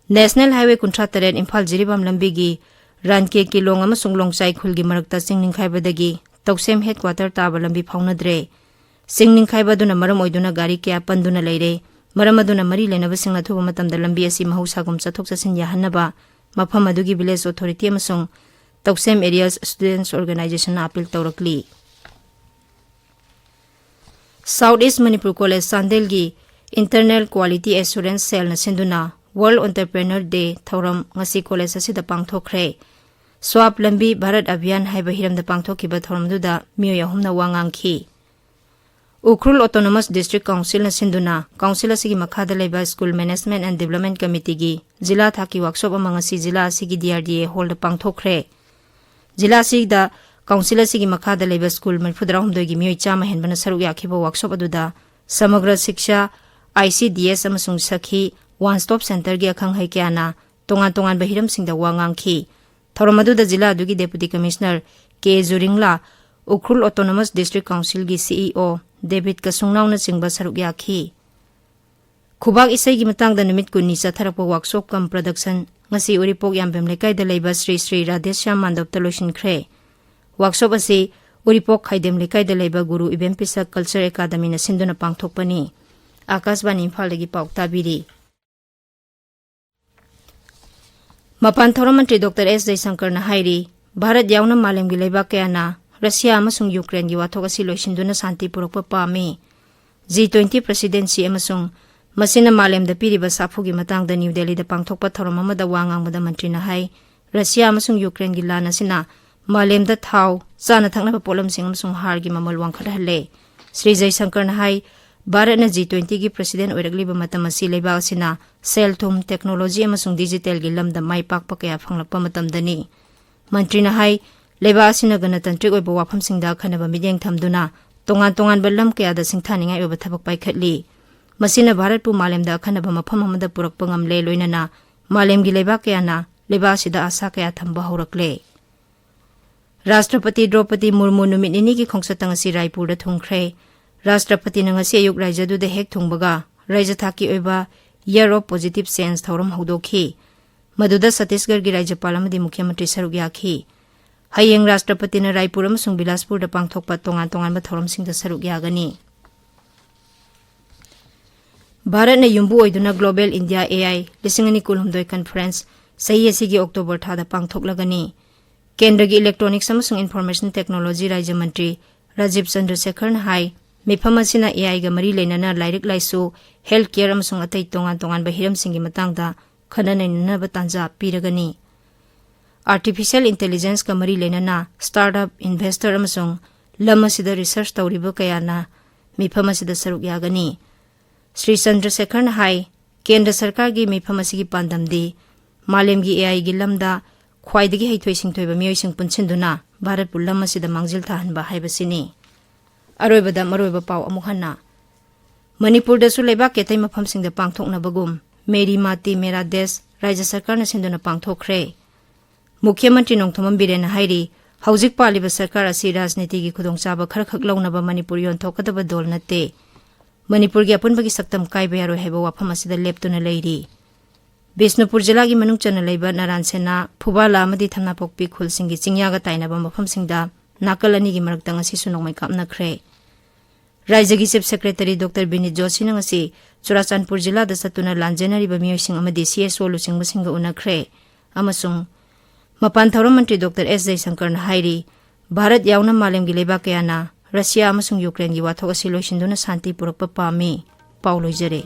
ꯅꯦꯁꯅꯦꯜ ꯍꯥꯏꯋꯦ ꯀꯨꯟꯊ꯭ꯔꯥ ꯇꯔꯦꯠ ꯏꯝꯐꯥꯜ ꯖꯤꯔꯤꯕꯥꯝ ꯂꯝꯕꯤꯒꯤ ꯔꯥꯟꯀꯦ ꯀꯤꯂꯣꯡ ꯑꯃꯁꯨꯡ ꯂꯣꯡꯆꯥꯏ ꯈꯨꯜꯒꯤ ꯃꯔꯛꯇ ꯆꯤꯡ ꯅꯤꯡꯈꯥꯏꯕꯗꯒꯤ ꯇꯧꯁꯦꯝ ꯍꯦꯗꯀ꯭ꯋꯥꯇꯔ ꯇꯥꯕ ꯂꯝꯕꯤ ꯐꯥꯎꯅꯗ꯭ꯔꯦ꯫ ꯆꯤꯡ ꯅꯤꯡꯈꯥꯏꯕ ꯑꯗꯨꯅ ꯃꯔꯝ ꯑꯣꯏꯗꯨꯅ ꯒꯥꯔꯤ ꯀꯌꯥ ꯄꯟꯗꯨꯅ ꯂꯩꯔꯦ꯫ ꯃꯔꯝ ꯑꯗꯨꯅ ꯃꯔꯤ ꯂꯩꯅꯕꯁꯤꯡꯅ ꯑꯊꯨꯕ ꯃꯇꯝꯗ ꯂꯝꯕꯤ ꯑꯁꯤ ꯃꯍꯧꯁꯥꯒꯨꯝ ꯆꯠꯊꯣꯛ ꯆꯠꯁꯤꯟ ꯌꯥꯍꯟꯅꯕ ꯃꯐꯝ ꯑꯗꯨꯒꯤ ꯚꯤꯂꯦꯖ ꯑꯣꯊꯣꯔꯤꯇꯤ ꯑꯃꯁꯨꯡ ꯇꯧꯁꯦꯝ ꯑꯦꯔꯤꯌꯥ ꯁ꯭ꯇꯨꯗꯦꯟꯠꯁ ꯑꯣꯔꯒꯅꯥꯏꯖꯦꯁꯟꯅ ꯑꯄꯤꯜ ꯇꯧꯔꯛꯂꯤ꯫ ꯁꯥꯎꯠ ꯏꯁ ꯃꯅꯤꯄꯨꯔ ꯀꯣꯂꯦꯖ ꯆꯥꯟꯗꯦꯜꯒꯤ ꯏꯟꯇꯔꯅꯦꯜ ꯀ꯭ꯋꯥꯂꯤꯇꯤ ꯑꯦꯁꯨꯔꯦꯟꯁ ꯁꯦꯜꯅ ꯁꯤꯟꯗꯨꯅ ꯋꯥꯔꯜꯗ ꯑꯣꯟꯇꯔꯄ꯭ꯔꯦꯅꯔ ꯗꯦ ꯊꯧꯔꯝ ꯉꯁꯤ ꯀꯣꯂꯦꯖ ꯑꯁꯤꯗ ꯄꯥꯡꯊꯣꯛꯈ꯭ꯔꯦ꯫ ꯁ꯭ꯋꯥꯞ ꯂꯝꯕꯤ ꯚꯥꯔꯠ ꯑꯚꯤꯌꯥꯟ ꯍꯥꯏꯕ ꯍꯤꯔꯝꯗ ꯄꯥꯡꯊꯣꯛꯈꯤꯕ ꯊꯧꯔꯝꯗꯨꯗ ꯃꯤꯑꯣꯏ ꯑꯍꯨꯝꯅ ꯋꯥ ꯉꯥꯡꯈꯤ꯫ ꯎꯈ꯭ꯔꯨꯜ ꯑꯣꯇꯣꯅꯣꯃꯁ ꯗꯤꯁꯇ꯭ꯔꯤꯛ ꯀꯥꯎꯟꯁꯤꯜꯅ ꯁꯤꯟꯗꯨꯅ ꯀꯥꯎꯟꯁꯤꯜ ꯑꯁꯤꯒꯤ ꯃꯈꯥꯗ ꯂꯩꯕ ꯁ꯭ꯀꯨꯜ ꯃꯦꯅꯦꯖꯃꯦꯟꯠ ꯑꯦꯟ ꯗꯤꯕ꯭ꯂꯞꯃꯦꯟꯠ ꯀꯃꯤꯇꯤꯒꯤ ꯖꯤꯂꯥ ꯊꯥꯛꯀꯤ ꯋꯥꯛꯁꯣꯞ ꯑꯃ ꯉꯁꯤ ꯖꯤꯂꯥ ꯑꯁꯤꯒꯤ ꯗꯤ ꯑꯥꯔ ꯗꯤ ꯑꯦ ꯍꯣꯜꯗ ꯄꯥꯡꯊꯣꯛꯈ꯭ꯔꯦ꯫ ꯖꯤꯂꯥ ꯑꯁꯤꯗ ꯀꯥꯎꯟꯁꯤꯜ ꯑꯁꯤꯒꯤ ꯃꯈꯥꯗ ꯂꯩꯕ ꯁ꯭ꯀꯨꯜ ꯃꯔꯤꯐꯨ ꯇꯔꯥꯍꯨꯝꯗꯣꯏꯒꯤ ꯃꯤꯑꯣꯏ ꯆꯥꯝꯃ ꯍꯦꯟꯕꯅ ꯁꯔꯨꯛ ꯌꯥꯈꯤꯕ ꯋꯥꯛꯁꯣꯞ ꯑꯗꯨꯗ ꯁꯃꯒ꯭ꯔ ꯁꯤꯛꯁꯥ, ꯑꯥꯏ ꯁꯤ ꯗꯤ ꯑꯦꯁ ꯑꯃꯁꯨꯡ ꯁꯈꯤ ꯋꯥꯟ ꯁ꯭ꯇꯣꯞ ꯁꯦꯟꯇꯔꯒꯤ ꯑꯈꯪ ꯑꯍꯩ ꯀꯌꯥꯅ ꯇꯣꯉꯥꯟ ꯇꯣꯉꯥꯟꯕ ꯍꯤꯔꯝꯁꯤꯡꯗ ꯋꯥ ꯉꯥꯡꯈꯤ꯫ ꯊꯧꯔꯝ ꯑꯗꯨꯗ ꯖꯤꯂꯥ ꯑꯗꯨꯒꯤ ꯗꯦꯄꯨꯇꯤ ꯀꯃꯤꯁꯅꯔ ꯀꯦ ꯖꯨꯔꯤꯡꯂꯥ, ꯎꯈ꯭ꯔꯨꯜ ꯑꯣꯇꯣꯅꯣꯃꯁ ꯗꯤꯁꯇ꯭ꯔꯤꯛ ꯀꯥꯎꯟꯁꯤꯜꯒꯤ ꯁꯤ ꯏ ꯑꯣ ꯗꯦꯕꯤꯠ ꯀꯁꯨꯡꯅꯥꯎꯅꯆꯤꯡꯕ ꯁꯔꯨꯛ ꯌꯥꯈꯤ꯫ ꯈꯨꯕꯥꯛ ꯏꯁꯩꯒꯤ ꯃꯇꯥꯡꯗ ꯅꯨꯃꯤꯠ ꯀꯨꯟꯅꯤ ꯆꯠꯊꯔꯛꯄ ꯋꯥꯛꯁꯣꯞ ꯀꯝ ꯄ꯭ꯔꯗꯛꯁꯟ ꯉꯁꯤ ꯎꯔꯤꯄꯣꯛ ꯌꯥꯝꯕꯦꯝ ꯂꯩꯀꯥꯏꯗ ꯂꯩꯕ ꯁ꯭ꯔꯤ ꯁ꯭ꯔꯤ ꯔꯥꯙꯦꯁ꯭ꯌꯥꯝ ꯃꯥꯟꯗꯞꯇ ꯂꯣꯏꯁꯤꯟꯈ꯭ꯔꯦ꯫ ꯋꯥꯛꯁꯣꯞ ꯑꯁꯤ ꯎꯔꯤꯄꯣꯛ ꯈꯥꯏꯗꯦꯝ ꯂꯩꯀꯥꯏꯗ ꯂꯩꯕ ꯒꯨꯔꯨ ꯏꯕꯦꯝ ꯄꯤꯁꯛ ꯀꯜꯆꯔ ꯑꯦꯀꯥꯗꯃꯤꯅ ꯁꯤꯟꯗꯨꯅ ꯄꯥꯡꯊꯣꯛꯄꯅꯤ꯫ ꯑꯥꯀꯥꯁꯕꯥꯅꯤ ꯏꯝꯐꯥꯜꯗꯒꯤ ꯄꯥꯎ ꯇꯥꯕꯤꯔꯤ꯫ ꯃꯄꯥꯟ ꯊꯧꯔꯝ ꯃꯟꯇ꯭ꯔꯤ ꯗꯣꯛꯇꯔ ꯑꯦꯁ ꯖꯌꯁꯪꯀꯔꯅ ꯍꯥꯏꯔꯤ, ꯚꯥꯔꯠ ꯌꯥꯎꯅ ꯃꯥꯂꯦꯝꯒꯤ ꯂꯩꯕꯥꯛ ꯀꯌꯥꯅ ꯔꯁꯤꯌꯥ ꯑꯃꯁꯨꯡ ꯌꯨꯀ꯭ꯔꯦꯟꯒꯤ ꯋꯥꯊꯣꯛ ꯑꯁꯤ ꯂꯣꯏꯁꯤꯟꯗꯨꯅ ꯁꯥꯟꯇꯤ ꯄꯨꯔꯛꯄ ꯄꯥꯝꯃꯤ꯫ ꯖꯤ ꯇ꯭ꯋꯦꯟꯇꯤ ꯄ꯭ꯔꯦꯁꯤꯗꯦꯟꯁꯤ ꯑꯃꯁꯨꯡ ꯃꯁꯤꯅ ꯃꯥꯂꯦꯝꯗ ꯄꯤꯔꯤꯕ ꯁꯥꯐꯨꯒꯤ ꯃꯇꯥꯡꯗ ꯅ꯭ꯌꯨ ꯗꯦꯜꯂꯤꯗ ꯄꯥꯡꯊꯣꯛꯄ ꯊꯧꯔꯝ ꯑꯃꯗ ꯋꯥ ꯉꯥꯡꯕꯗ ꯃꯟꯇ꯭ꯔꯤꯅ ꯍꯥꯏ, ꯔꯁꯤꯌꯥ ꯑꯃꯁꯨꯡ ꯌꯨꯀ꯭ꯔꯦꯟꯒꯤ ꯂꯥꯟ ꯑꯁꯤꯅ ꯃꯥꯂꯦꯝꯗ ꯊꯥꯎ, ꯆꯥꯅ ꯊꯛꯅꯕ ꯄꯣꯠꯂꯝꯁꯤꯡ ꯑꯃꯁꯨꯡ ꯍꯥꯔꯒꯤ ꯃꯃꯜ ꯋꯥꯡꯈꯠꯍꯜꯂꯦ꯫ ꯁ꯭ꯔꯤ ꯖꯌꯁꯪꯀꯔꯅ ꯍꯥꯏ, ꯚꯥꯔꯠꯅ ꯖꯤ ꯇ꯭ꯋꯦꯟꯇꯤꯒꯤ ꯄ꯭ꯔꯦꯁꯤꯗꯦꯟ ꯑꯣꯏꯔꯛꯂꯤꯕ ꯃꯇꯝ ꯑꯁꯤ ꯂꯩꯕꯥꯛ ꯑꯁꯤꯅ ꯁꯦꯜ-ꯊꯨꯝ, ꯇꯦꯛꯅꯣꯂꯣꯖꯤ ꯑꯃꯁꯨꯡ ꯗꯤꯖꯤꯇꯦꯜꯒꯤ ꯂꯝꯗ ꯃꯥꯏ ꯄꯥꯛꯄ ꯀꯌꯥ ꯐꯪꯂꯛꯄ ꯃꯇꯝꯗꯅꯤ꯫ ꯃꯟꯇ꯭ꯔꯤꯅ ꯍꯥꯏ, ꯂꯩꯕꯥꯛ ꯑꯁꯤꯅ ꯒꯅꯇꯟꯇ꯭ꯔꯤꯛ ꯑꯣꯏꯕ ꯋꯥꯐꯝꯁꯤꯡꯗ ꯑꯈꯟꯅꯕ ꯃꯤꯠꯌꯦꯡ ꯊꯝꯗꯨꯅ ꯇꯣꯉꯥꯟ ꯇꯣꯉꯥꯟꯕ ꯂꯝ ꯀꯌꯥꯗ ꯁꯤꯡꯊꯥꯅꯤꯡꯉꯥꯏ ꯑꯣꯏꯕ ꯊꯕꯛ ꯄꯥꯏꯈꯠꯂꯤ꯫ ꯃꯁꯤꯅ ꯚꯥꯔꯠꯄꯨ ꯃꯥꯂꯦꯝꯗ ꯑꯈꯟꯅꯕ ꯃꯐꯝ ꯑꯃꯗ ꯄꯨꯔꯛꯄ ꯉꯝꯂꯦ, ꯂꯣꯏꯅꯅ ꯃꯥꯂꯦꯝꯒꯤ ꯂꯩꯕꯥꯛ ꯀꯌꯥꯅ ꯂꯩꯕꯥꯛ ꯑꯁꯤꯗ ꯑꯥꯁꯥ ꯀꯌꯥ ꯊꯝꯕ ꯍꯧꯔꯛꯂꯦ꯫ ꯔꯥꯁꯇ꯭ꯔꯄꯇꯤ ꯗ꯭ꯔꯧꯄꯗꯤ ꯃꯨꯔꯃꯨ ꯅꯨꯃꯤꯠ ꯅꯤꯅꯤꯒꯤ ꯈꯣꯡꯆꯠꯇ ꯉꯁꯤ ꯔꯥꯏꯄꯨꯔꯗ ꯊꯨꯡꯈ꯭ꯔꯦ꯫ ꯔꯥꯁꯇ꯭ꯔꯄꯇꯤꯅ ꯉꯁꯤ ꯑꯌꯨꯛ ꯔꯥꯏꯖ꯭ꯌꯗꯨꯗ ꯍꯦꯛ ꯊꯨꯡꯕꯒ ꯔꯥꯏꯖ꯭ꯌ ꯊꯥꯛꯀꯤ ꯑꯣꯏꯕ Year of Positive Change ꯊꯧꯔꯝ ꯍꯧꯗꯣꯛꯈꯤ꯫ ꯃꯗꯨꯗ ꯁꯠꯇꯤꯁꯒꯔꯒꯤ ꯔꯥꯏꯖ꯭ꯌꯄꯥꯜ ꯑꯃꯗꯤ ꯃꯨꯈ꯭ꯌ ꯃꯟꯇ꯭ꯔꯤ ꯁꯔꯨꯛ ꯌꯥꯈꯤ꯫ ꯍꯌꯦꯡ ꯔꯥꯁꯇ꯭ꯔꯄꯇꯤꯅ ꯔꯥꯏꯄꯨꯔ ꯑꯃꯁꯨꯡ ꯕꯤꯂꯥꯁꯄꯨꯔꯗ ꯄꯥꯡꯊꯣꯛꯄ ꯇꯣꯉꯥꯟ ꯇꯣꯉꯥꯟꯕ ꯊꯧꯔꯝꯁꯤꯡꯗ ꯁꯔꯨꯛ ꯌꯥꯒꯅꯤ꯫ ꯚꯥꯔꯠꯅ ꯌꯨꯝꯕꯨ ꯑꯣꯏꯗꯨꯅ Global India A I ꯂꯤꯁꯤꯡ ꯑꯅꯤ ꯀꯨꯟꯍꯨꯝꯗꯣꯏ conference ꯆꯍꯤ ꯑꯁꯤꯒꯤ ꯑꯣꯛꯇꯣꯕꯔ ꯊꯥꯗ ꯄꯥꯡꯊꯣꯛꯂꯒꯅꯤ꯫ ꯀꯦꯟꯗ꯭ꯔꯒꯤ Electronics ꯑꯃꯁꯨꯡ Information Technology ꯔꯥꯏꯖ꯭ꯌ ꯃꯟꯇ꯭ꯔꯤ ꯔꯥꯖꯤꯕ ꯆꯟꯗ꯭ꯔ ꯁꯦꯈꯔꯅ ꯍꯥꯏ, ꯃꯤꯐꯝ ꯑꯁꯤꯅ A I ꯒ ꯃꯔꯤ ꯂꯩꯅꯅ ꯂꯥꯏꯔꯤꯛ ꯂꯥꯏꯁꯨ, health care ꯑꯃꯁꯨꯡ ꯑꯇꯩ ꯇꯣꯉꯥꯟ ꯇꯣꯉꯥꯟꯕ ꯍꯤꯔꯝꯁꯤꯡꯒꯤ ꯃꯇꯥꯡꯗ ꯈꯟꯅ ꯅꯩꯅꯅꯕ ꯇꯥꯟꯖꯥ ꯄꯤꯔꯒꯅꯤ꯫ Artificial Intelligence ꯀ ꯃꯔꯤ ꯂꯩꯅꯅ startup, investor ꯑꯃꯁꯨꯡ ꯂꯝ ꯑꯁꯤꯗ research ꯇꯧꯔꯤꯕ ꯀꯌꯥꯅ ꯃꯤꯐꯝ ꯑꯁꯤꯗ ꯁꯔꯨꯛ ꯌꯥꯒꯅꯤ꯫ ꯁ꯭ꯔꯤ ꯆꯟꯗ꯭ꯔ ꯁꯦꯈꯔꯅ ꯍꯥꯏ, ꯀꯦꯟꯗ꯭ꯔ ꯁꯔꯀꯥꯔꯒꯤ ꯃꯤꯐꯝ ꯑꯁꯤꯒꯤ ꯄꯥꯟꯗꯝꯗꯤ ꯃꯥꯂꯦꯝꯒꯤ A I ꯒꯤ ꯂꯝꯗ ꯈ꯭ꯋꯥꯏꯗꯒꯤ ꯍꯩꯊꯣꯏ ꯁꯤꯡꯊꯣꯏꯕ ꯃꯤꯑꯣꯏꯁꯤꯡ ꯄꯨꯟꯁꯤꯟꯗꯨꯅ ꯚꯥꯔꯠꯄꯨ ꯂꯝ ꯑꯁꯤꯗ ꯃꯥꯡꯖꯤꯜ ꯊꯥꯍꯟꯕ ꯍꯥꯏꯕꯁꯤꯅꯤ꯫ ꯑꯔꯣꯏꯕꯗ ꯃꯔꯨꯑꯣꯏꯕ ꯄꯥꯎ ꯑꯃꯨꯛ ꯍꯟꯅ꯫ ꯃꯅꯤꯄꯨꯔꯗꯁꯨ ꯂꯩꯕꯥꯛꯀꯤ ꯑꯇꯩ ꯃꯐꯝꯁꯤꯡꯗ ꯄꯥꯡꯊꯣꯛꯅꯕꯒꯨꯝ ꯃꯦꯔꯤ ꯃꯥꯇꯤ ꯃꯦꯔꯥ ꯗꯦꯁ ꯔꯥꯖ꯭ꯌ ꯁꯔꯀꯥꯔꯅ ꯁꯤꯟꯗꯨꯅ ꯄꯥꯡꯊꯣꯛꯈ꯭ꯔꯦ꯫ ꯃꯨꯈ꯭ꯌ ꯃꯟꯇ꯭ꯔꯤ ꯅꯣꯡꯊꯣꯝꯕꯝ ꯕꯤꯔꯦꯟꯅ ꯍꯥꯏꯔꯤ, ꯍꯧꯖꯤꯛ ꯄꯥꯜꯂꯤꯕ ꯁꯔꯀꯥꯔ ꯑꯁꯤ ꯔꯥꯖꯅꯤꯇꯤꯒꯤ ꯈꯨꯗꯣꯡꯆꯥꯕ ꯈꯔꯈꯛ ꯂꯧꯅꯕ ꯃꯅꯤꯄꯨꯔ ꯌꯣꯟꯊꯣꯛꯀꯗꯕ ꯗꯣꯜ ꯅꯠꯇꯦ꯫ ꯃꯅꯤꯄꯨꯔꯒꯤ ꯑꯄꯨꯟꯕꯒꯤ ꯁꯛꯇꯝ ꯀꯥꯏꯕ ꯌꯥꯔꯣꯏ ꯍꯥꯏꯕ ꯋꯥꯐꯝ ꯑꯁꯤꯗ ꯂꯦꯞꯇꯨꯅ ꯂꯩꯔꯤ꯫ ꯕꯤꯁꯅꯨꯄꯨꯔ ꯖꯤꯂꯥꯒꯤ ꯃꯅꯨꯡ ꯆꯟꯅ ꯂꯩꯕ ꯅꯔꯥꯟ ꯁꯦꯅꯥ, ꯐꯨꯕꯥꯂꯥ ꯑꯃꯗꯤ ꯊꯝꯅꯥꯄꯣꯛꯄꯤ ꯈꯨꯜꯁꯤꯡꯒꯤ ꯆꯤꯡꯌꯥꯒ ꯇꯥꯏꯅꯕ ꯃꯐꯝꯁꯤꯡꯗ ꯅꯥꯀꯜ ꯑꯅꯤꯒꯤ ꯃꯔꯛꯇ ꯉꯁꯤꯁꯨ ꯅꯣꯡꯃꯩ ꯀꯥꯞꯅꯈ꯭ꯔꯦ꯫ ꯔꯥꯏꯖ꯭ꯌꯒꯤ Chief Secretary Doctor ꯕꯤꯅꯤꯠ ꯖꯣꯁꯤꯅ ꯉꯁꯤ ꯆꯨꯔꯥꯆꯥꯟꯄꯨꯔ ꯖꯤꯂꯥꯗ ꯆꯠꯇꯨꯅ ꯂꯥꯟꯖꯦꯟꯅꯔꯤꯕ ꯃꯤꯑꯣꯏꯁꯤꯡ ꯑꯃꯗꯤ C S O ꯂꯨꯆꯤꯡꯕꯁꯤꯡꯒ ꯎꯅꯈ꯭ꯔꯦ ꯑꯃꯁꯨꯡ ꯃꯄꯥꯟ ꯊꯧꯔꯝ ꯃꯟꯇ꯭ꯔꯤ ꯗꯣꯛꯇꯔ ꯑꯦꯁ ꯖꯌꯁꯪꯀꯔꯅ ꯍꯥꯏꯔꯤ, ꯚꯥꯔꯠ ꯌꯥꯎꯅ ꯃꯥꯂꯦꯝꯒꯤ ꯂꯩꯕꯥꯛ ꯀꯌꯥꯅ ꯔꯁꯤꯌꯥ ꯑꯃꯁꯨꯡ ꯌꯨꯀ꯭ꯔꯦꯟꯒꯤ ꯋꯥꯊꯣꯛ ꯑꯁꯤ ꯂꯣꯏꯁꯤꯟꯗꯨꯅ ꯁꯥꯟꯇꯤ ꯄꯨꯔꯛꯄ ꯄꯥꯝꯃꯤ꯫ ꯄꯥꯎ ꯂꯣꯏꯖꯔꯦ꯫